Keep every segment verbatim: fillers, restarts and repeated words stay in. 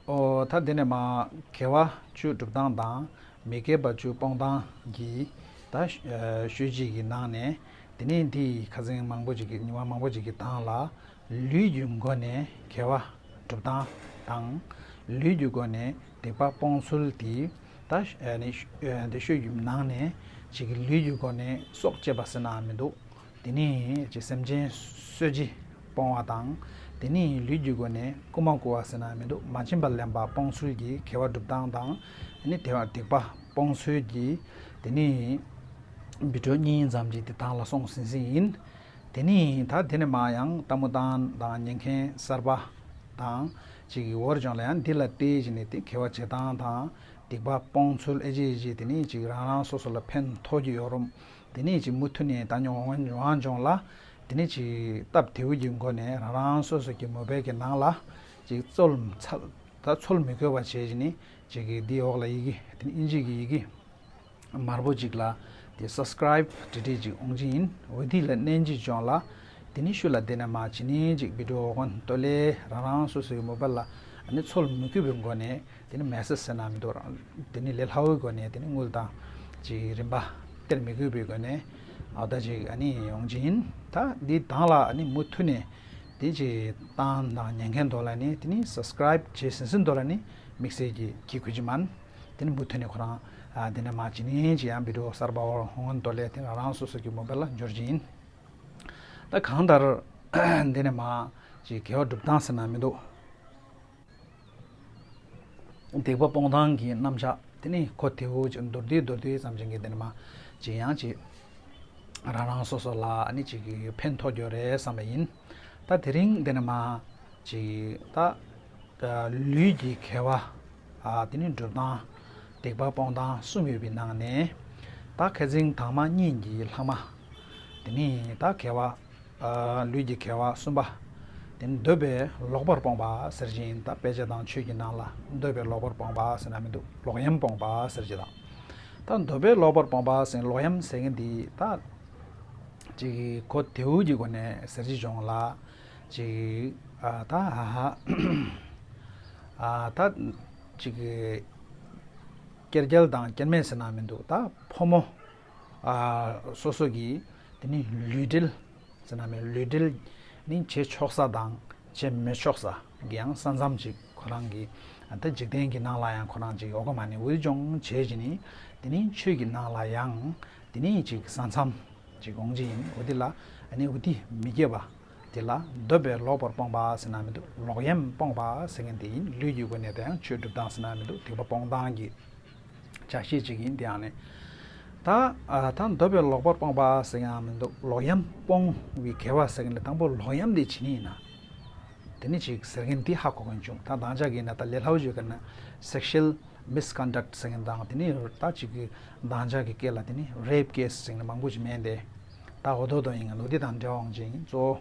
ཨོ་ད་འདི་ནས་མ་དགེ་བ་བཅུ་སྒྲུབ་སྟངས་དང་མི་དགེ་བ་བཅུ་སྤོང་སྟངས་ཀྱི་ད་ཤོད་ཅིག་གི་ནང་ནས། དེ་ནས་འདི་ཁ་སང་མང་པོ་ཅིག་གི་ཉི་མ་མང་པོ་ཅིག་གི་དང་ལ། ལུས་ཀྱི་སྒོ་ནས་དགེ་བ་སྒྲུབ་སྟངས་དང་། ལུས་ཀྱི་སྒོ་ནས་སྡིག་པ་སྤོང་ཚུལ་དེ་ད་ནི་འདི་ཤོད་ཀྱི་ནང་ནས་ཅིག་གི་ལུས་ཀྱི་སྒོ་ནས་སྲོག་བཅད་པ་ཟེར་ན་མི་འདུག་དེ་ནས་ཅིག་སེམས་ཅན་གསོད་བྱེད་སྤོང་བ་དང་། དེ་ནས་ལུས་ཀྱི་སྒོ་ནས་རྐུ་མ་རྐུ་བ་ཟེར་ན་མི་འདུག་མ་བྱིན་པ་ལེན་པ་སྤོང་ཚུལ་གྱི་དགེ་བ་སྒྲུབ་སྟངས་དང་། དེ་ནས་དེ་བ་སྡིག་པ་སྤོང་ཚུལ་གྱི་དེ་ནས་བི་ཌིའོ་གཉིས་ཙམ་ཅིག་དེ་དང་ལ་སོང་ཟིན་ཟིན་ཡིན། དེ་ནས་ད་དེ་ནས་མ་ཡང་ལྟད་མོ་སྟངས་དང་ཉན་མཁན་གསར་པ་དང་ཅིག་གི་འོར་ཀྱང་ལ་ཡང་འདི་ལ་བལྟས་བྱས་ནས་དེ་དགེ་བ་བྱེད་སྟངས་དང་སྡིག་པ་སྤོང་ཚུལ་ཨེ་ཅེ་ཨེ་ཅེ་དེ་ནས་ཅིག་རང་རང་སོ་སོ་ལ་ཕན་ཐོགས་ཀྱི་ཡོད་རུང་། དེ་ནས་ཅིག་མུ་མཐུད་ནས་ད་ཉོ་འོང་འོང་ཀྱང་ལ། དེ་ནས་ཅིག་སྟབས་བདེ་བོ་གི་སྒོ་ནས་རང་རང་སོ་སོ་གི་མོ་བེལ་གྱི་ནང་ལ་ཅིག་ཚོལ་ཚལ་ད་ཚོལ་མི་དགོས་པ་བྱས་བྱས་ནས་ཅིག་གི་འདི་འོག་ལ་ཡི་གེ་དེ་ནས་ཨིན་ཇི་གི་ཡི་གེ་དམར་པོ་ཅིག་ལ་དེ་སབ་སི་ཀ་རའིབ་འབྲི་འབྲི་ཅིག་འོང་གི་ཡིན། འོ་དེ་ལ་མནན་གྱི་ཅང་ལ། དེ་ནས་ཤུལ་ལ་དེ་ནས་མ་ཇི་ནས་ཅིག་བི་ཌིའོ་འོག་ཏོ་ལེ་རང་རང་སོ་སོའི་མོ་བེལ་ལ་ཨ་ནི་ཚོལ་མི་དགོས་པའི་སྒོ་ནས་དེ་ནས་མེ་སེ་ཇི་ཟེར་ན་མི་འདུག་དེ་ནས་ལས་སླ་བོའི་སྒོ་ནས་དེ་ནས་དངུལ་དང་ཅིག་རིན་པ་སྟེར་མི་དགོས་པའི་སྒོ་ནས་ཨ་ད་ཅིག་ཨ་ནི་ཡོང་གི་ཡིན། ད་འདི་དང་ལ་ཨ་ནི་མུ་མཐུད་ནས་དེ་ཅིག་བཏང་དང་ཉན་མཁན་དོ་ལ་ནི་དེ་ནས་སབ་སི་ཀ་རའིབ་བྱས་ཟིན་ཟིན་དོ་ལ་ནི་དམིགས་བསལ་གྱི་གི་གུ་ཅི་མན། དེ་ནས་མུ་མཐུད་ནས་ཁོ་རང་ཨ་དེ་ནས་མ་ཇི་ནས་ཅིག་ཡང་བི་ཌིའོ་གསར་པ་འོག་ཧོང་ཏོ་ལེ་དེ་རང་རང་སོ་སོ་གི་མོ་བེལ་ལ་འབྱོར་གྱི་ཡིན། ད་གང་ལྟར་འདི་ནས་མ་ཅིག་དགེ་བ་སྒྲུབ་སྟངས་ཟེར་ན་མི་འདུག་སྡིག་པ་སྤོང་སྟངས་ཀྱི་རྣམ་གཞག་དེ་ནི་གོ་བདེ་བོ་ཅིག་མདོར་བསྡུས་མདོར་བསྡུས་ཙམ་ཅིག་གི་འདི་ནས་མ་ཅིག་ཡང་ཅིག་རང་རང་སོ་སོ་ལ་ཨ་ནི་ཅིག་གི་ཕན་ཐོགས་རྒྱུ་རེད་བསམ་པ་ཡིན། ད་དེ་རིང་འདི་ནས་མ་ཅིག་ད་ལུས་ཀྱི་དགེ་བ་ཨ་དེ་ནི་སྒྲུབ་སྟངས་སྡིག་པ་སྤོང་སྟངས་གསུམ་ཡོད་པའི་ནང་ནས། ད་ཁ་སང་དང་མ་གཉིས་ཀྱི་ལྷག་མ་དེ་ནི་ད་དགེ་བ་ཨ་ལུས་ཀྱི་དགེ་བ་གསུམ་པ། དེ་ནི་འདོད་པས་ལོག་པར་སྤོང་བ་ཟེར་གྱི་ཡིན། ད་དཔེ་ཆ་དང་ཆོས་ཀྱི་ནང་ལ་འདོད་པས་ལོག་པར་སྤོང་བ་ཟེར་ན་མི་འདུག་ལོག་གཡེམ་སྤོང་བ་ཟེར་གྱི་དང་། ད་འདོད་པས་ལོག་པར་སྤོང་བ་ཟེར་ལོག་གཡེམ་ཟེར་མཁན་འདི་ད་ཅིག་གོ་བདེ་བོ་གི་སྒོ་ནས་ཟེར་གྱི་བྱུང་ལ། ཅིག་ཨ་ད་ཧ་ཧ་ཨ་ད་ཅིག་སྐྱེ་རྒྱལ་དང་སྐྱེ་དམན་ཟེར་ན་མི་འདུག་ད་ཕོ་མོ་ཨ་སོ་སོ་གི་དེ་ནི་ལུས་འབྲེལ་ཟེར་ན་མི་ལུས་འབྲེལ་ནི་བྱེད་ཆོག་ས་དང་བྱེད་མི་ཆོག་ས་གི་ཡང་ས་མཚམས་ཅིག་ཁོ་རང་གི་ད་འཇིག་རྟེན་གྱི་ནང་ལ་ཡང་ཁོ་རང་ཅིག་འོ་ག་མ་ནི་འུ་ཅོང་བྱེད་ཀྱི་ནི། དེ་ནི་ཆོས་ཀྱི་ནང་ལ་ཡང་དེ་ནི་ཅིག་ས་མཚམས་ཅིག་འོང་གི་ཡིན། འོ་དེ་ལ་ཨ་ནི་འོ་དེ་མི་སྐྱེ་བ་དེ་ལ་འདོད་པས་ལོག་པར་སྤོང་བ་ཟེར་ན་མི་འདུག་ལོག་གཡེམ་སྤོང་བ་ཟེར་མཁན་དེ་ཡིན། ལུས་ཀྱི་སྒོ་ནས་དེ་ཡང་ཆོས་སྒྲུབ་སྟངས་ཟེར་ན་མི་འདུག་སྡིག་པ་སྤོང་སྟངས་ཀྱི་ཆ་ཤས་ཅིག་ཡིན། དེ་ཡང་ནི་ད་ཨ་ད་འདོད་པས་ལོག་པར་སྤོང་བ་ཟེར་ཡང་མི་འདུག་ལོག་གཡེམ་སྤོང་བའི་དགེ་བ་ཟེར་མཁན་ལ་དང་པོ་ལོག་གཡེམ་དེ་ཇི་ནས་ཡིན་ན། དེ་ནི་ཅིག་ཟེར་མཁན་དེ་ཧ་གོ་མཁན་བྱུང་། ད་དང་ཅག་གིས་ན་ད་ལས་སླ་བོ་ཞིག་གི་ན་sexual misconduct ཟེར་མཁན་དང་། དེ་ནི་ད་ཅིག་གི་དང་ཅག་གི་སྐད་ལ་དེ་ནི་rape case ཟེར་མཁན་མང་པོ་ཞིག་མེད་དེ། ད་འོ་དོ་དོ་ཡིན་ང་ལོ་དེ་དང་འབྲེལ་བ་འོང་ཅིག་ཡིན་གཙོ།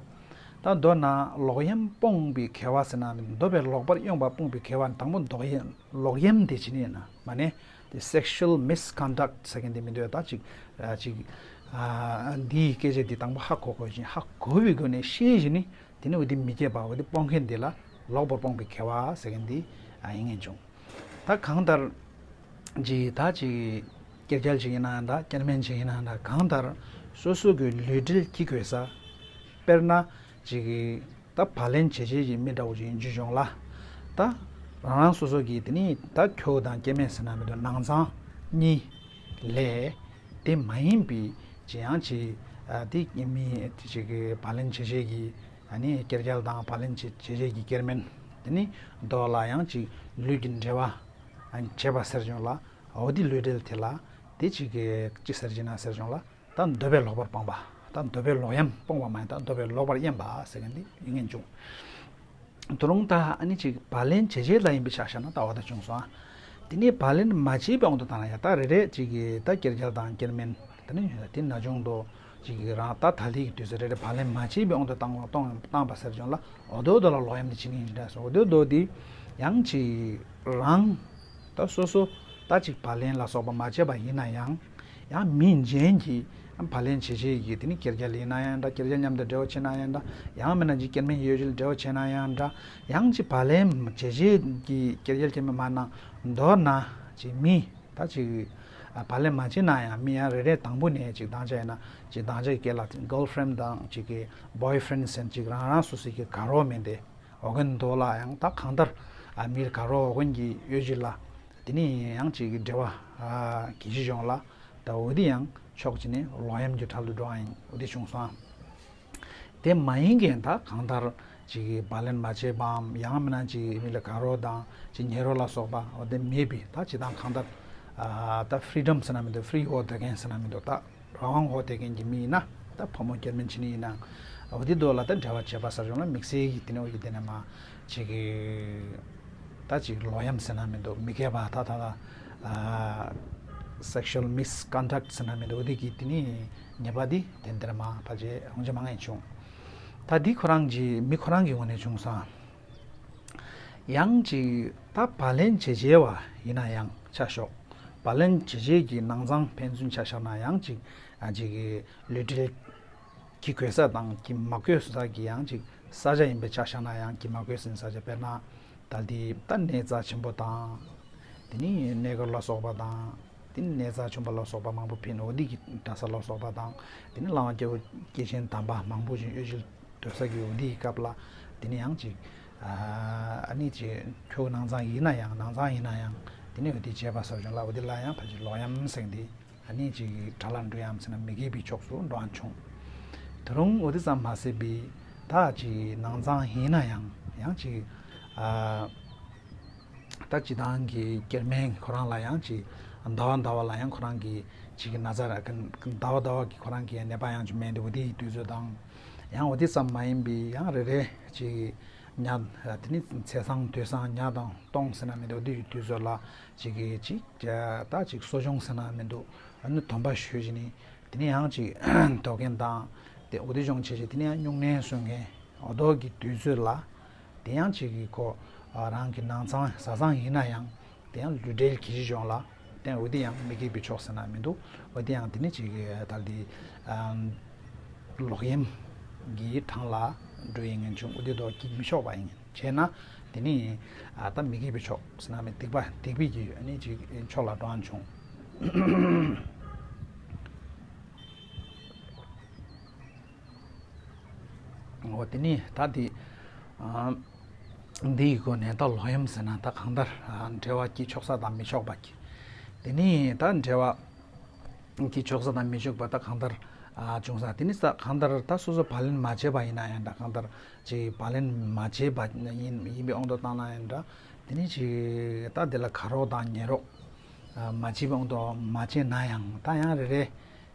ད་མདོར་ན་ལོག་གཡེམ་སྤོང་བའི་དགེ་བ་ཟེར་ན་མི་འདོད་པས་ལོག་པར་གཡེམ་པ་སྤོང་བའི་དགེ་བ་ནི་དང་པོ་འདོག་གཡེམ་ལོག་གཡེམ་དེ་ཇི་ནས་ཡིན་ན་མ་ནས་དེ་sexual misconduct ཟེར་མཁན་དེ་མི་འདོད་ད་ཅིག་ཅིག་འདིའི་སྐད་ཆ་འདི་དང་པོ་ཧ་གོ་དགོས་ཤིང་ཧ་གོ་བའི་སྒོ་ནས་ཤེས་བཞིན་ནི། དེ་ནི་འོ་དེ་མི་སྐྱེ་བ་འོ་དེ་སྤོང་མཁན་དེ་ལ་ལོག་པར་སྤོང་བའི་དགེ་བ་ཟེར་མཁན་འདི་ཡིན་ངེས་བྱུང་། ད་གང་ལྟར་ཅིག་ད་ཅིག་སྐྱེ་རྒྱལ་ཅིག་ཡིན་ན་འདྲ་སྐྱེ་དམན་ཅིག་ཡིན་ན་འདྲ་གང་ལྟར་སོ་སོ་གི་ལུས་འབྲེལ་གྱི་དགོས་ས། དཔེར་ན་ཅིག་ད་བག་ལེན་བྱེད་བྱེད་ཀྱི་མི་འདྲ་བོ་ཅིག་ཡིན་རྒྱུ་བྱུང་ལ། ད་རང་རང་སོ་སོ་གི་དེ་ནི་ད་ཁྱོ་ག་དང་སྐྱེ་དམན་ཟེར་ན་མི་འདུག་ནང་ཚང་གཉིས་ལས་དེ་མ་ཡིན་པའི་ཅི་ཡང་ཅི་དེ་མི་ཅིག་གི་བག་ལེན་བྱེད་བྱེད་ཀྱི་ཨ་ནི་སྐྱེ་རྒྱལ་དང་བག་ལེན་བྱེད་བྱེད་བྱེད་ཀྱི་སྐྱེ་དམན་དེ་ནི་མདོ་ལ་ཡང་ཅིག་ལུས་ཀྱི་འབྲེལ་བ་བྱེད་པ་ཟེར་བྱུང་ལ། འོ་དེ་ལུས་འབྲེལ་དེ་ལ་དེ་ཅིག་གི་ཅི་ཟེར་གྱི་ན་ཟེར་བྱུང་ལ། ད་འདོད་པས་ལོག་པར་སྤོང་བ། ད་འདོད་པས་ལོག་གཡེམ་སྤོང་བ་མ་ཡིན། ད་འདོད་པས་ལོག་པར་གཡེམ་པ་ཟེར་མཁན་འདི་ཡིན་ངེས་བྱུང་། དོ་རུང་ད་ཨ་ནི་ཅིག་བག་ལེན་བྱེད་བྱེད་ལ་ཡིན་པའི་ཆ་བཞག་ན་ད་འོ་ད་བྱུང་སོང་ཨ། དེ་ནས་བག་ལེན་མ་བྱས་པའི་དབང་དུ་བཏང་ན་ཡང་ད་རེ་རེ་ཅིག་གིས་ད་སྐྱེ་རྒྱལ་དང་སྐྱེ་དམན་དེ་ནི་དེ་ན་ཆུང་དུ་ཅིག་གིས་རང་ད་ད་ལྟའི་དུས་སུ་རེ་རེ་བག་ལེན་མ་བྱས་པའི་དབང་དུ་བཏང་བ་བཏང་བཏང་པ་ཟེར་བྱུང་ལ། འོ་དོ་དོ་ལ་ལོག་གཡེམ་དེ་བྱེད་ངེས་ཡིན་འདྲ་སོང་། འོ་དོ་དོ་དེ་ཡང་ཅིག་རང་ད་སོ་སོ་ད་ཅིག་བག་ལེན་ལ་སོགས་པ་མ་བྱས་པ་ཡིན་ན་ཡང་ཡང་མི་གཞན་གྱིས་ བར་ལེན་བྱེད་བྱེད་ཀྱི་དེ་ནི་སྐྱེལ་རྒྱལ་ཡིན་ན་ཡང་འདྲ། སྐྱེལ་རྒྱལ་མཉམ་དུ་འབྲེལ་བ་བྱེད་ན་ཡང་འདྲ། ཡང་མིན་ན་ཅིག་སྐྱེལ་མའི་གཡོ་ཇུས་འབྲེལ་བ་བྱེད་ན་ཡང་འདྲ། ཡང་ཅིག་བར་ལེན་བྱེད་བྱེད་ཀྱི་སྐྱེལ་རྒྱལ་སྐྱེལ་མའི་མ་ན་མདོར་ན་ཅིག་མི་ད་ཅིག་བར་ལེན་མ་བྱེད་ན་ཡང་མི་ཡང་རེ་རེ་དང་པོ་ནས་ཅིག་དང་ཆ་ཡིན་ན་ཅིག་དང་ཆ་ཡི་སྐད་ལ་གྷརལ་ཕི་རེན་དང་ཅིག་གི་བྷོའི་ཕི་རེན་ཟེར་ཅིག་རང་རང་སོ་སོའི་གི་དགའ་རོགས་མིན་ཏེ། འོ་གན་དོ་ལ་ཡང་ད་གང་ལྟར་ཨ་མིར་དགའ་རོགས་འོ་གན་གྱི་གཡོ་ཇུས་ལ་དེ་ནི་ཡང་ཅིག་འབྲེལ་བ་གལ་ཆེ་བྱུང་ལ། ད་འོ་དེ་ཡང་ཕྱོགས་གཅིག་ནས་ལོག་གཡེམ་གྱི་གྲལ་དུ་འགྲོ་བ་ཡིན། འོ་དེ་བྱུང་སོང་། དེ་མ་ཡིན་མཁན་ད་གང་ལྟར་ཅིག་བར་ལེན་མ་བྱས་པའམ་ཡང་མིན་ན་ཅིག་མི་ལ་དགའ་རོགས་དང་ཅིག་ཉེ་རོགས་ལ་སོགས་པ་འོ་དེ་མེད་པའི་ད་ཅིག་དང་གང་ལྟར་ཨ་ད་ཕི་རི་ཌམ་ཟེར་ན་མི་འདུག་ཕི་རི་འོ་དེ་གན་ཟེར་ན་མི་འདུག་ད་རང་དབང་འོག་བསྡད་མཁན་གྱི་མི་ཡིན་ན། ད་ཕོ་མོ་སྐྱེལ་མིན་ཕྱི་ནི་ཡིན་ན། འོ་དེ་དོ་ལ་ད་འབྲེལ་བ་བྱེད་པ་ཟེར་བྱུང་ལ་དམིགས་བསལ་གྱི་དེ་ནས་འོ་གི་དེ་ནས་མ་ཅིག་གི་ད་ཅིག་ལོག་གཡེམ་ཟེར་ན་མི་འདུག་མི་དགེ་བ་ད་ད་ད་sexual misconduct ཟེར་ན་མི་འདུག་འོ་དེ་གི་དེ་ནི་ཉེས་པ་དེ་དེ་འདིར་མ་ཕལ་ཆེར་ཧོང་ཆེ་མང་ངེས་བྱུང་། ད་འདི་ཁོ་རང་གི་མི་ཁོ་རང་གི་ངོས་ནས་བྱུང་སོང་། ཡང་ཅིག་ད་བར་ལེན་བྱེད་བྱེད་བ་ཡིན་ན་ཡང་ཆ་ཞོག་བར་ལེན་བྱེད་བྱེད་ཀྱི་ནང་ཚང་ཕན་ཚུན་ཆ་བཞག་ན་ཡང་ཅིག་ཨ་ཅིག་ལུས་འབྲེལ་གྱི་དགོས་ས་དང་གྱི་མ་དགོས་ས་གི་ཡང་ཅིག་ས་ཆ་ཡིན་པའི་ཆ་བཞག་ན་ཡང་གྱི་མ་དགོས་ས་ཡིན་ས་ཆ་དཔེར་ན་ད་འདི་ད་གནས་རྩ་ཆེན་པོ་དང་དེ་ནི་གནས་སྐོར་ལ་སོགས་པ་དང་། དེ་ནི་གནས་རྩ་ཆེན་པོ་ལ་སོགས་པ་མང་པོ་ཕིན་འོ་དེ་གི་གྲྭ་ས་ལ་སོགས་པ་དང་། དེ་ནི་བླ་མ་སྐྱེ་བོ་སྐྱེས་ཆེན་དམ་པ་མང་པོ་ཞིག་གཡོ་ཇུས་སྡོད་ས་གི་འོ་དེ་གི་སྐབས་ལ་དེ་ནི་ཡང་ཅིག་ཨ་ནི་ཅིག་ཁྱོད་ནང་ཚང་ཡིན་ན་ཡང་ནང་ཚང་ཡིན་ན་ཡང་དེ་ནི་འོ་དེ་བྱས་པ་ཟེར་བྱུང་ལ་འོ་དེ་ལ་ཡང་ཕལ་ཆེར་ལོག་གཡེམ་ཟེར་དེ་ཨ་ནི་ཅིག་གྲྭ་ལ་འགྲོ་ཡམ་ཟེར་ན་མི་དགེ་བའི་ཕྱོགས་སུ་འགྲོ་བ་བྱུང་། དེ་རུང་འོ་དེ་ཙམ་མ་ཟད་པའི་ད་ཅིག་ནང་ཚང་ཡིན་ན་ཡང་ཡང་ཅིག་ཨ། ད་སྤྱི་བཏང་གི་སྐྱེལ་མ་ཁོ་རང་ལ་ཡང་ཅིག་ཟླ་བ་ཟླ་བ་ལ་ཡང་ཁོ་རང་གི་ཅིག་གི་ན་ཚ་ར་ཟླ་བ་ཟླ་བ་གི་ཁོ་རང་གི་ནད་པ་ཡང་ཅིག་མེད་འདུག་དེའི་དུས་ཚོད་དང་། ཡང་འོ་དེ་ཙམ་མ་ཡིན་པའི་ཡང་རེ་རེ་ཅིག་ཉ་དེ་ནི་ཚེས་བཟང་དུས་བཟང་ཉ་དང་སྟོང་ཟེར་ན་མི་འདུག་དེའི་དུས་ཚོད་ལ་ཅིག་གི་ཅིག་ད་ཅིག་གསོ་སྦྱོང་ཟེར་ན་མི་འདུག་ཨ་ནི་སྡོམ་པ་ཞུས་ཅིག་ནི། དེ་ནས་ཡང་ཅིག་དོ་མཁན་དང་། དེ་འོ་དེ་སྦྱོང་བྱེད་ཅིག་དེ་ནས་ཡང་སྨྱུང་གནས་སྲུང་མཁན་འོ་དོ་གི་དུས་ཚོད་ལ། དེ་ཡང་ཅིག་གི་ཁོ་རང་གི་ནང་ཚང་བཟའ་ཚང་ཡིན་ན་ཡང་དེ་ཡང་ལུས་འབྲེལ་གྱི་གཞི་སྦྱོང་ལ་དེ་འོ་དེ་ཡང་མི་དགེ་བའི་ཕྱོགས་ཟེར་ན་མི་འདུག་འོ་དེ་ཡང་དེ་ནི་ཅིག་གི་ད་དེ་ལོག་གཡེམ་གྱི་གྲངས་ལ་འགྲོ་ཡིན་ངན་བྱུང་འོ་དེ་དོ་གི་མི་ཆོག་པ་ཡིན། བྱས་ན་དེ་ནི་ཨ་ད་མི་དགེ་བའི་ཕྱོགས་ཟེར་ན་མི་སྡིག་པ་སྡིག་པའི་གི་ཨ་ནི་ཅིག་ཕྱོགས་ལ་འགྲོ་བ་བྱུང་། འོ་དེ་ནི་ད་དེ་ཨ་འདི་ཡི་སྒོ་ནས་ད་ལོག་གཡེམ་ཟེར་ན་ད་གང་ལྟར་ཨ་འབྲེལ་བ་སྐྱེ་ཆོག་ས་དང་མི་ཆོག་པ་གི་དེ་ནི་ད་འབྲེལ་བ། གི་ཆོག་ས་དང་མི་ཆོག་པ་ད་གང་ལྟར་ཨ་བྱུང་ས་དེ་ནི་ས་གང་ལྟར་ད་སོ་སོ་བར་ལེན་མ་བྱས་པ་ཡིན་ན་ཡང་འདྲ། གང་ལྟར་ཅིག་བར་ལེན་མ་བྱས་པ་ཡིན་ཡིན་པའི་དབང་དུ་བཏང་ན་ཡང་འདྲ། དེ་ནི་ཅིག་ད་དེ་ལ་དགའ་རོགས་དང་ཉེ་རོགས་ཨ་མ་བྱས་པའི་དབང་དུ་མ་བྱས་ན་ཡང་ད་ཡང་རེ་རེ་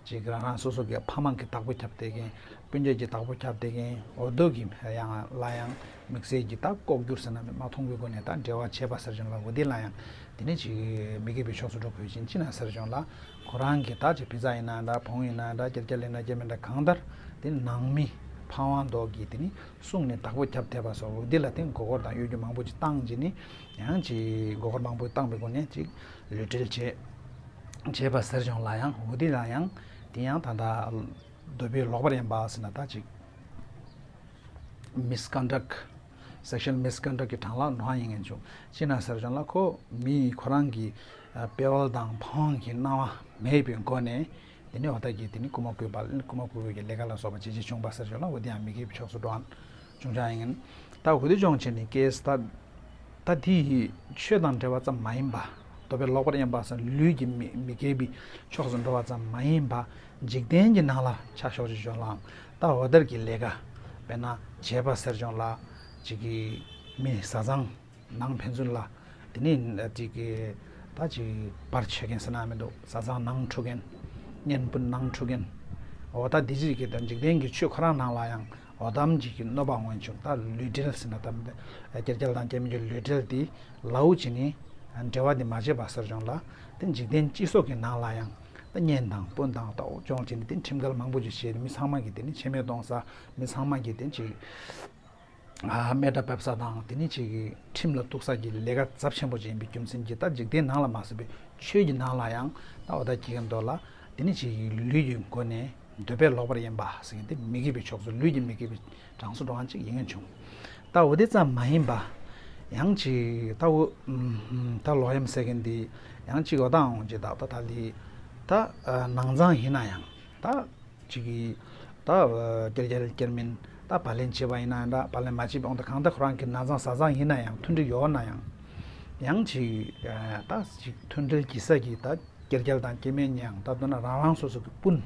ཅིག་རང་རང་སོ་སོ་གི་ཕ་མ་གི་བདག་པོ་རྒྱབ་བསྡད་མཁན་སྤུན་ཀྱག་གི་བདག་པོ་རྒྱབ་བསྡད་མཁན་འོ་དོ་གི་ཡང་ལ་ཡང་དམིགས་བསལ་གྱི་ད་ལྐོག་གྱུར་ཟེར་ན་མ་མཐོང་གི་སྒོ་ནས་ད་འབྲེལ་བ་བྱས་པ་ཟེར་བྱུང་ལ་འོ་དེ་ལ་ཡང་དེ་ནི་ཅིག་མི་དགེ་བའི་ཕྱོགས་སུ་འགྲོ་དགོས་ཕྱིན་ཅི་ན་ཟེར་བྱུང་ལ། ཁོ་རང་གི་ད་ཅིག་ཕི་ཛ་ཡིན་ན་འདྲ། བོང་ཡིན་ན་འདྲ། སྐྱ་སྐྱ་ལེན་ན་སྐྱ་མིན་འདྲ། གང་ལྟར་དེ་ནང་མི་ཕ་ཝང་མདོག་གིས་དེ་ནི་སྲུང་ནས་བདག་པོ་རྒྱབ་བསྡད་པ་སོགས་འོ་དེ་ལ་དེ་མགོ་སྐོར་དང་གཡོ་སྒྱུ་མང་པོ་ཅིག་བཏང་རྗེས་ནི་ཡང་ཅིག་མགོ་སྐོར་མང་པོ་བཏང་པའི་སྒོ་ནས་ཅིག་ལུས་འབྲེལ་བྱས་བྱས་པ་ཟེར་བྱུང་ལ་ཡང་འོ་དེ་ལ་ཡང་དེ་ཡང་ད་ལྟ་འདོད་པས་ལོག་པར་གཡེམ་པ་ཟེར་ན་ད་ཅིག misconduct sexual misconduct གི་གྲངས་ལ་འགྲོ་བ་ཡིན་ངེས་བྱུང་། ཅི་ན་ཟེར་བྱུང་ལ་ཁོ་མི་ཁོ་རང་གི་ཨ་དཔེ་བལ་དང་ཕ་ཝང་གི་སྣང་བ་མེད་པའི་སྒོ་ནས་དེ་ནི་འོ་ད་གི་དེ་ནི་རྐུ་མ་རྐུ་བ་རྐུ་མ་རྐུ་བའི་གི་ལས་ཀ་ལ་སོགས་པ་བྱེད་བྱེད་བྱུང་པ་ཟེར་བྱུང་ལ་འོ་དེ་ཡང་མི་དགེ་བའི་ཕྱོགས་སུ་འགྲོ་བ་བྱུང་ཆ་ཡིན། ད་འོ་དེ་སྦྱོང་བྱེད་ནི་ཀེས་ད་ད་དེ་ཡི་ཆོས་དང་འབྲེལ་བ་ཙམ་མ་ཡིན་པ། འདོད་པས་ལོག་པར་གཡེམ་པ་ཟེར་ལུས་ཀྱི་མི་མི་དགེ་བའི་ཕྱོགས་སུ་འགྲོ་བ་ཙམ་མ་ཡིན་པ། འཇིག་རྟེན་གྱི་ནང་ལ་ཆ་ཞོག་ཅིག་བྱུང་ལའང་ད་འོ་དར་གྱི་ལས་ཀ་དཔེར་ན་བྱས་པ་ཟེར་བྱུང་ལ་ཅིག་གི་མི་བཟའ་ཚང་ནང་ཕན་ཚུན་ལ་དེ་ནི་ཅིག་གི་ད་ཅིག་བར་ཆད་མཁན་ཟེར་ན་མི་འདུག་བཟའ་ཚང་ནང་འཁྲུག་མཁན། གཉེན་སྤུན་ནང་འཁྲུག་མཁན། འོ་ད་འདི་ཅིག་གི་ད་འཇིག་རྟེན་གྱི་ཆོས་ཁོ་རང་ནང་ལ་ཡང་འོ་དམ་ཅིག་གི་གནོད་པ་མངོན་བྱུང་ད་ལུས་འབྲེལ་ཟེར་ན་ད་སྐྱེ་རྒྱལ་དང་སྐྱེ་མེད་ཀྱི་ལུས་འབྲེལ་དེ་ལའུ་ཅི་ནི་འབྲེལ་བ་དེ་མ་བྱས་པ་ཟེར་བྱུང་ལ་དེ་འཇིག་རྟེན་སྤྱི་ཚོགས་ཀྱི་ནང་ལ་ཡང་ད་གཉེན་དང་སྤུན་དང་ད་འོ་ཅོང་ཅི་ནི་དེ་ཁྲིམས་འགལ་མང་པོ་ཅིག་བྱས་ཏེ་མི་ཚང་མ་གི་དེ་ནི་ཆེ་མེད་གཏོང་ས་མི་ཚང་མ་གི་དེ་ཅིག་ཨ་མེ་ཏྲ་བབས་ས་དང་དེ་ནི་ཅིག་གི་ཁྲིམས་ལ་གཏུགས་ས་གི་ལས་ཀ་ཚབས་ཆེན་པོ་ཅིག་ཡིན་པའི་རྒྱུ་མཚན་གྱིས་ད་འཇིག་རྟེན་ནང་ལ་མ་ཟད་པའི་ཆོས་ཀྱི་ནང་ལ་ཡང་ད་འོ་ད་ཀྱི་མདོ་ལ་དེ་ནི་ཅིག་གི་ལུས་ཀྱི་སྒོ་ནས་ འདོད་པས་ལོག་པར་གཡེམ་པ་ཟེར་མཁན་དེ་མི་དགེ་བའི་ཕྱོགས་སུ་ལུས་ཀྱི་མི་དགེ་བའི་གྲངས་སུ་འགྲོ་མཁན་ཅིག་ཡིན་མཁན་བྱུང་། ད་འོ་དེ་ཙམ་མ་ཡིན་པ། ཡང་ཅིག་ད་འོ་ད་ལོག་གཡེམ་ཟེར་མཁན་དེ་ཡང་ཅིག་འོ་ད་འོང་ཅིག་ད་ད་ད་ལི་ད་ནང་ཚང་ཡིན་ན་ཡང་ད། ཅིག་གིས་ད་སྐྱེལ་རྒྱལ་སྐྱེལ་མིན་ད་བག་ལེན་བྱས་པ་ཡིན་ན་འདྲ། བག་ལེན་མ་བྱས་པའི་དབང་དུ་གང་ལྟར་ཁོ་རང་གི་ནང་ཚང་བཟའ་ཚང་ཡིན་ན་ཡང་མཐུན་སྒྲིལ་ཡོད་ན་ཡང་། ཡང་ཅིག་ད་ཅིག་མཐུན་སྒྲིལ་གྱི་ས་ཀྱི་ད་སྐྱེལ་རྒྱལ་དང་སྐྱེལ་མིན་ཡང་ད་མདོར་ན་རང་རང་སོ་སོ་གི་སྤུན།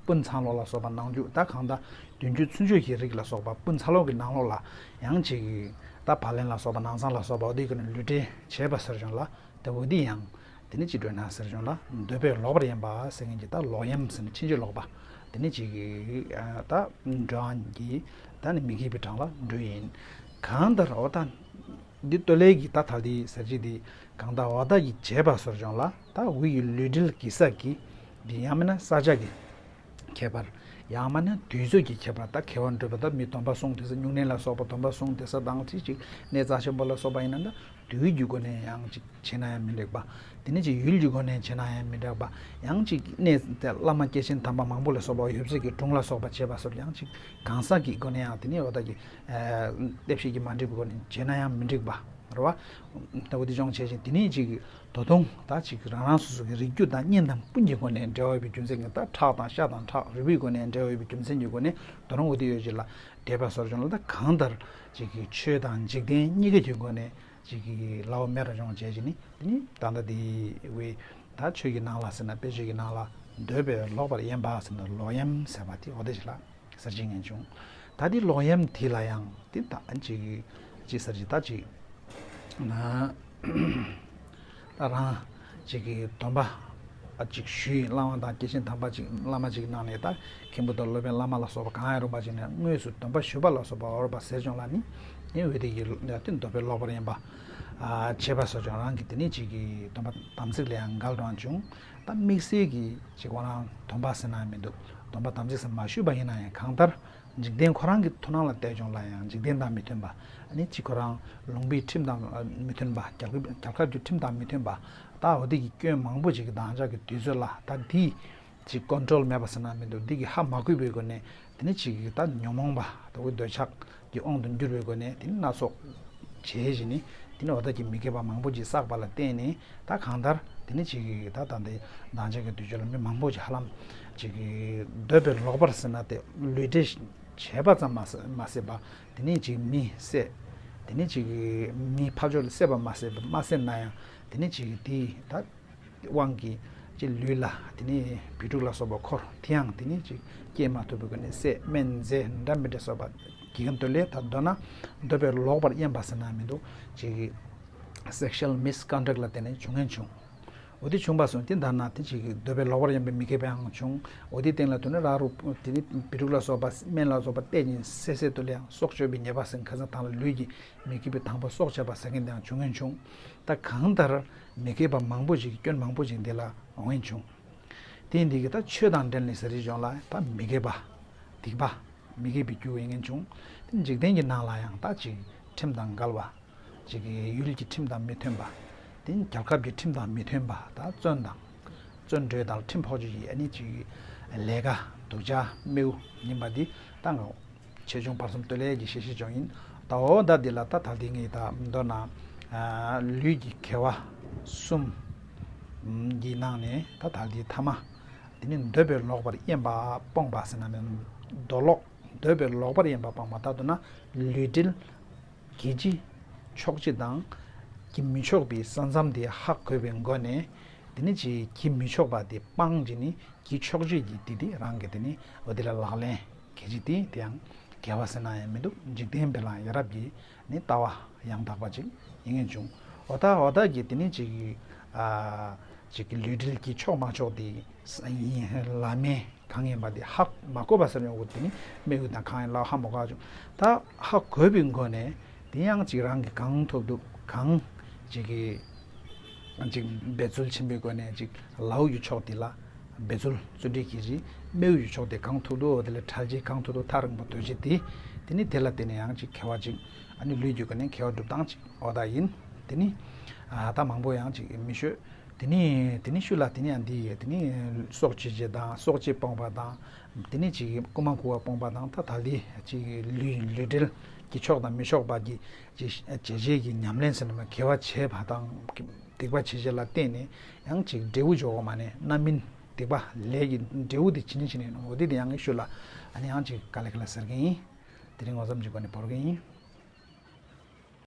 སྤུན་ཚང་ལོགས་ལ་སོགས་པ་ནང་འཇུག་ད་གང་ལྟར་བདུན་ཅུ་ཚུན་ཆོད་ཀྱི་རིགས་ལ་སོགས་པ་སྤུན་ཚང་ལོགས་ཀྱི་ནང་ལོགས་ལ་ཡང་ཅིག་ད་བག་ལེན་ལ་སོགས་པ་ནང་ཚང་ལ་སོགས་པ་འོ་དེ་ཀུན་ནས་ལུས་འབྲེལ་བྱས་པ་ཟེར་བྱུང་ལ། ད་འོ་དེ་ཡང་དེ་ནི་ཅི་འགྲོ་ན་ཟེར་བྱུང་ལ། འདོད་པས་ལོག་པར་གཡེམ་པ་ཟེར་མཁན་གྱི་ད་ལོག་གཡེམ་ཟེར་ནི་ཕྱིན་ཅི་ལོག་པ། དེ་ནི་ཅིག་ད་འགྲོ་བ་གི་ད་ནི་མི་དགེ་བའི་གྲངས་ལ་འགྲོ་ཡིན། གང་ལྟར་འོ་ད་འདི་སྟོད་ལས་ཀྱི་ད་ད་དེ་ཟེར་གྱི་དེ་གང་ལྟར་འོ་ད་ཀྱི་བྱས་པ་ཟེར་བྱུང་ལ། ད་འོ་ཡི་ལུས་འབྲེལ་གྱི་ས་ཀྱི་འདི་ཡང་མིན་ན་ས་ཆ་གི་ཁྱད་པར། ཡང་མིན་ན་དུས་ཚོད་ཀྱི་ཁྱད་པར། ད་མཁས་པ་འགྲོ་བ་ད་མི་སྡོམ་པ་སྲུང་བདེ་ས་སྨྱུང་གནས་ལ་སོགས་པ་སྡོམ་པ་སྲུང་བདེ་ས་དང་དེ་ཅིག་གནས་རྩ་ཆེན་པོ་ལ་སོགས་པ་ཡིན་ན་ད་དུས་ཀྱི་སྒོ་ནས་ཡང་ཅིག་བྱས་ན་ཡང་མི་འགྲིག་པ། དེ་ནས་ཅིག་ཡུལ་གྱི་སྒོ་ནས་བྱས་ན་ཡང་མི་འགྲིག་པ། ཡང་ཅིག་གནས་དེ་བླ་མ་སྐྱེས་ཆེན་དམ་པ་མང་པོ་ལ་སོགས་པ་ཡབ་སྲས་ཀྱི་དྲུང་ལ་སོགས་པ་བྱས་པ་སོགས་ཡང་ཅིག་གང་ཟག་གི་སྒོ་ནས་ཡང་དེ་ནས་འོ་ད་ཀྱི་ལྟེབ་བཤད་ཀྱི་མ་འགྲིག་པའི་སྒོ་ནས་བྱས་ན་ཡང་མི་འགྲིག་པ་རེད་བ། ད་འོ་དེ་སྦྱོང་བྱས་ཤིང་དེ་ནས་ཅིག་ད་དུང་ད་ཅིག་རང་རང་སོ་སོ་གི་རིགས་རྒྱུད་དང་གཉེན་དང་སྤུན་གྱི་སྒོ་ནས་འབྲེལ་བ་ཡོད་པའི་རྒྱུ་མཚན་གྱིས་ད་ཁྲག་དང་ཤ་དང་ཁྲག་རུས་པའི་སྒོ་ནས་འབྲེལ་བ་ཡོད་པའི་རྒྱུ་མཚན་གྱི་སྒོ་ནས་ད་རུང་འོ་དེ་ཡོད་ཅིག་ལ་འདས་པ་སོར་བྱུང་ལ། ད་གང་ལྟར་ཅིག་གི་ཆོས་དང་འཇིག་རྟེན་གཉིས་ཀ་གི་སྒོ་ནས་ཅིག་གི་ལའོ་མེ་ར་སྦྱོང་བྱས་ཅིག་ནི་དེ་ནི་ད་ལྟ་དེ་བས་ད་ཆོས་ཀྱི་ནང་ལ་ཟེར་ན་དཔེ་ཆོས་ཀྱི་ནང་ལ་འདོད་པས་ལོག་པར་གཡེམ་པ་ཟེར་ན་ལོག་གཡེམ་ཟེར་བ་དེ་འོ་དེ་ཞིག་ལ། གསར་བརྗེ་ངན་བྱུང་། ད་འདི་ལོག་གཡེམ་དེ་ལ་ཡང་དེ་ད་ཅིག་ཅིག་གསར་བརྗེ་ད་ཅིག་ན་ད་རང་ཅིག་གི་སྡོམ་པ་ཨ་ཅིག་ཞུས་ཡིན། བླ་མ་དང་སྐྱེས་ཆེན་དམ་པ་ཅིག་བླ་མ་ཅིག་གནང་ནས་ད་མཁན་པོ་དང་སློབ་དཔོན་བླ་མ་ལ་སོགས་པ་གང་ཡང་རུང་བ་ཅིག་ནས་དངོས་སུ་སྡོམ་པ་ཞུས་པ་ལ་སོགས་པ་འོར་བ་ཟེར་བྱུང་ལ་ནི་ནི་འོས་དེ་ཡི་ལ་དེ་འདོད་པས་ལོག་པར་གཡེམ་པ་ཨ་བྱས་པ་སོགས་ཀྱང་རང་གི་དེ་ནི་ཅིག་གི་སྡོམ་པ་དམ་ཚིག་ལ་ཡང་འགལ་རང་བྱུང་། ད་དམིགས་བསལ་གྱི་ཅིག་ཁོ་རང་སྡོམ་པ་ཟེར་ན་མི་འདུག་སྡོམ་པ་དམ་ཚིག་ཟེར་མ་ཞུས་པ་ཡིན་ན་ཡང་གང་ལྟར། འཇིག་རྟེན་ཁོ་རང་གི་མཐོང་སྣང་ལ་བལྟས་བྱུང་ལ་ཡང་འཇིག་རྟེན་དང་མི་མཐུན་པ། ཨ་ནི་གཅིག་ཁོ་རང་ལུང་པའི་ཁྲིམས་དང་མི་མཐུན་པ། རྒྱལ་ཁབ་རྒྱལ་ཁབ་ཀྱི་ཁྲིམས་དང་མི་མཐུན་པ། ད་འོ་དེ་གི་སྐྱོན་མང་པོ་ཅིག་གི་དང་ཅག་གི་དུས་ཚོད་ལ་ད་འདི་ཅིག་ཀོན་ཊོལ་མེད་པ་ཟེར་ན་མི་འདུག་འདི་གི་ཧ་མ་གོ་བའི་སྒོ་ནས་དེ་ནི་ཅིག་གི་ད་ཉོན་མོངས་པ་ད་འོ་འདོད་ཆགས་ཀྱི་དབང་དུ་འགྱུར་བའི་སྒོ་ནས་དེ་ནི་སྣ་ཚོགས་བྱས་བཞིན་ནི་དེ་ནི་འོ་ད་ཀྱི་མི་དགེ་བ་མང་པོ་ཅིག་བསགས་པ་ལ་བརྟེན་ནས། ད་གང་ལྟར་དེ་ནི་ཅིག་གི་ད་ད་ལྟའི་ནང་ཆོས་ཀྱི་དུས་ཚོད་ལ་མི་མང་པོ་ཅིག་ཧ་ལམ་ཅིག་གི་འདོད་པས་ལོག་པར་ཟེར་ན་དེ་ལུས་འབྲེལ་བྱས་པ་ཙམ་མ་ཟད་མ་ཟད་པ། དེ་ནི་ཅིག་མི་བསད། དེ་ནི་ཅིག་གི་མི་ཕར་ཕྱོགས་ལ་བསད་པ་མ་ཟད་པ་མ་ཟད་ན་ཡང་དེ་ནི་ཅིག་གི་དེ་ད་དབང་གིས་ཅིག་ལུས་ལ་དེ་ནི་བི་ཕྲུག་ལ་སོགས་པ་འཁོར། དེ་ཡང་དེ་ནི་ཅིག་སྐྱེས་མ་ཐུབ་པའི་སྒོ་ནས་བསད་སྨན་རྫས་འདྲ་མི་འདྲ་སོགས་པ་གི་གམ་དུ་ལས་ད་མདོར་ན་འདོད་པས་ལོག་པར་གཡེམ་པ་ཟེར་ན་མི་འདུག་ཅིག་གི་sexual misconduct ལ་བརྟེན་ནས་བྱུང་ངན་བྱུང་། འོ་དེ་བྱུང་བ་སོང་དེ་ལྟར་ན་དེ་ཅིག་གི་འདོད་པས་ལོག་པར་གཡེམ་པའི་མི་དགེ་བའང་བྱུང་། འོ་དེའི་སྟེང་ལ་དུ་ནི་ར་རུ་དེ་ནི་བི་ཕྲུག་ལ་སོགས་པ་སྨན་ལ་སོགས་པ་བསྟེན་ཅིང་བསད་བསད་དུ་ལའང་སྲོག་གཅོད་པའི་ཉེས་པ་ཟིན་ཁ་སང་དང་ལ་ལུས་ཀྱི་མི་དགེ་བའི་དང་པོ་སྲོག་བཅད་པ་ཟེར་མཁན་དེའང་བྱུང་ངན་བྱུང་། ད་གང་ལྟར་མི་དགེ་བ་མང་པོ་ཞིག་གི་སྐྱོན་མང་པོ་ཞིག་འདི་ལ་འོང་ངན་བྱུང་། དེ་འདི་གི་ད་ཆོས་དང་འབྲེལ་ནས་ཟེར་རིགས་ཡོངས་ལ་ད་མི་དགེ་བ། སྡིག་པ། མི་དགེ་བའི་རྒྱུ་ཡིན་ངན་བྱུང་། དེ་འཇིག་རྟེན་གྱི་ནང་ལ་ཡང་ད་ཅིག་ཁྲིམས་དང་འགལ་བ། ཅིག་གི་ཡུལ་གྱི་ཁྲིམས་དང་མི་མཐུན་པ། དེ་རྒྱལ་ཁབ་ཀྱི་ཁྲིམས་དང་མི་མཐུན་པ། ད་བཙོན་དང་། བཙོན་གྲོལ་དང་ཁྲིམས་ཕོག་ཆོས་ཀྱི་ཨ་ནི་ཅིག་ལས་ཀ་སྡུག་ཅག་མིའུ་ཡིན་པ་འདི་ད་ང་ཆེ་ཆུང་བར་གསུམ་སྟོད་ལས་ཀྱི་ཤེས་ཤེས་ཅུང་ཡིན། ད་འོ་ད་འདི་ལ་ད་ད་འདི་ངས་ད་མདོར་ན་ལུས་ཀྱི་དགེ་བ་གསུམ་གྱི་ནང་ནས་ད་ད་འདི་ཐ་མ་འདི་ནི་འདོད་པས་ལོག་པར་གཡེམ་པ་སྤོང་བ་ཟེར་ན་མིན་འདོད་ལོག་འདོད་པས་ལོག་པར་གཡེམ་པ་སྤོང་བ་ད་དུ་ན་ལུས་འབྲེལ། གྱི་ཕྱི་ཕྱོགས་སྤྱི་དང་། གྱི་མི་ཕྱོགས་པའི་ས་མཚམས་དེ་ཧ་གོ་བའི་སྒོ་ནས། དེ་ནི་ཅིག་གྱི་མི་ཕྱོགས་པ་དེ་སྤང་བྱས་ནས་གྱི་ཕྱོགས་སྤྱི་གྱི་དེ་དེ་རང་གི་དེ་ནི་འོ་དེ་ལ་ལག་ལེན་གལ་ཆེ་དེ་དེ་ཡང་དགེ་བ་ཟེར་ན་ཡང་མི་འདུག་འཇིག་རྟེན་འཕེལ་ལ་ཡ་རབས་ཀྱི་ནི་ལྟ་བ་ཡང་དག་པ་ཅིག་ཡིན་ངེས་བྱུང་། འོ་ད་འོ་ད་གི་དེ་ནི་ཅིག་ཨ་ཅིག་གི་ལུས་འབྲེལ་གྱི་ཕྱོགས་མ་ཕྱོགས་དེ་ཡིན་ལ་མེད། གང་ཡིན་པ་དེ་ཧ་མ་གོ་བ་ཟེར་ཡོང་གི་དེ་ནི་དམིགས་ཡུལ་དང་གང་ཡིན་ལ་ཧ་མ་གོ་བ་བྱུང་། ད་ཧ་གོ་བའི་སྒོ་ནས་དེ་ཡང་ཅིག་རང་གི་གང་ཐུབ་ཐུབ་གང་ཅིག་གི་ཅིག་འབད་རྩོལ་ཆེན་པོའི་སྒོ་ནས་ཅིག་ལའུ་ཡི་ཕྱོགས་དེ་ལ་འབད་རྩོལ་བརྩོན་འགྲུས་ཀྱི་རིགས་དམིགས་ཡུལ་ཕྱོགས་དེ་གང་ཐུབ་ཐུབ་འོ་དེ་ལ་ཁྲལ་ཅིག་གང་ཐུབ་ཐུབ་ཐག་རིང་པོ་སྡོད་ཅིག་དེ་དེ་ནི་དེ་ལ་བརྟེན་ནས་ཡང་ཅིག་དགེ་བ་ཅིག་ཨ་ནི་ལུས་ཀྱི་སྒོ་ནས་དགེ་བ་སྒྲུབ་སྟངས་ཅིག་འོ་ད་ཡིན། དེ་ནི་ཨ་ད་མང་པོ་ཡང་ཅིག་མི་ཤོད། དེ་ནི་དེ་ནི་ཤུལ་ལ་དེ་ནི་ཡང་འདི་ཡི་དེ་ནི་སྲོག་གཅོད་བྱེད་དང་སྲོག་གཅོད་སྤོང་བ་དང་། དེ་ནི་ཅིག་རྐུན་མ་རྐུ་བ་སྤོང་བ་དང་། ད་ད་འདི་ཅིག་ལུས་ལུས་འབྲེལ་གྱི་ཆོག་དང་མི་ཆོག་པ་གི་ཅིག་བྱས་རྗེས་ཀྱི་ཉམས་ལེན་ཟེར་ན་མ་དགེ་བ་བྱས་པ་དང་སྡིག་པ་བྱས་རྗེས་ལ་བརྟེན་ནས་ཡང་ཅིག་འབྲས་བུ་འབྱོར་བ་མ་ནས་རྣམ་སྨིན་སྡིག་པ་ལས་ཀྱི་འབྲས་བུ་དེ་ཇི་ནས་ཇི་ནས་འོ་དེ་དེ་ཡང་ཤུལ་ལ་ཨ་ནི་ཡང་ཅིག་ག་ལེ་ག་ལེ་ཟེར་གི་ཡིན། དེ་རིང་ངོ་ཙམ་གྱི་སྒོ་ནས་བོར་གི་ཡིན།